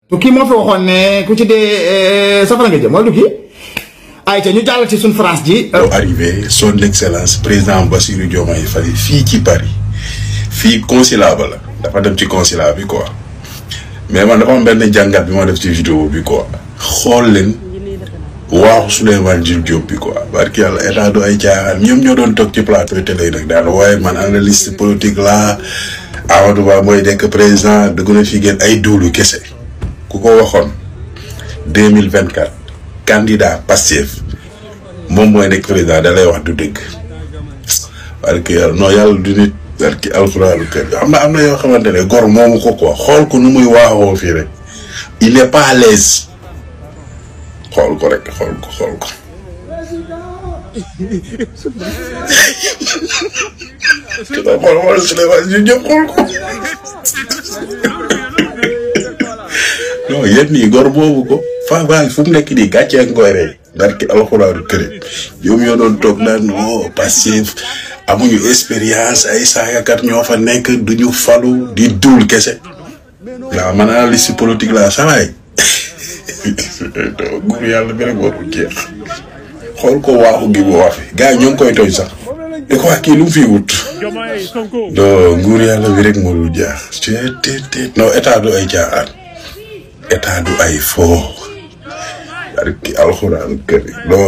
du kii moo fi waxoon ne ku ci dee safara nga jëm mooy du kii ay ca ñu jàll ci suñ France ji. arrivé son excellence président Bassirou Diomaye Faye fii ci Paris fii consulat ba la dafa dem ci consulat bi quoi mais man dafa am benn jàngat bi ma def ci vidéo bi quoi xool leen waaw Souleymane Jules Diop bi quoi barki yàlla état du ay caaxaan ñoom ñoo doon toog ci plateau télé nag daal waaye man analyste politique la Amadou Ba mooy nekk président dugg na fi ngeen ay duulu kese ku ko waxoon 2024 candidat Pastef moom mooy nekk président da lay wax du dëgg barki yàlla non yàlla du nit barki alxuraanu kër am na yoo xamante ne gor moomu ko quoi xool ko nu muy waaxoo fii rek il n'est pas à l'aise xool ko rek xool ko xool ko xool Souleymane Jules Diop xool ko non yéen ñii gor boobu ko Fapal fu mu nekk nii gàcce ak ngooy rey barki alxuraanu kërim ñoom ñoo doon toog naan o Pastef amuñu expérience ay saagakat ñoo fa nekk duñu falu di duul kese waaw man analyste politique la sawaay nguur yàlla bi rek warul jeex xool ko waaxu gi bu wax fi gars yi ñoo ngi koy tooñ sax di ko wax kii lu mu fiy wut do nguur yàlla bi rek warul jeex non état du ay caaxaan état du ay foo barki alxuraan kër do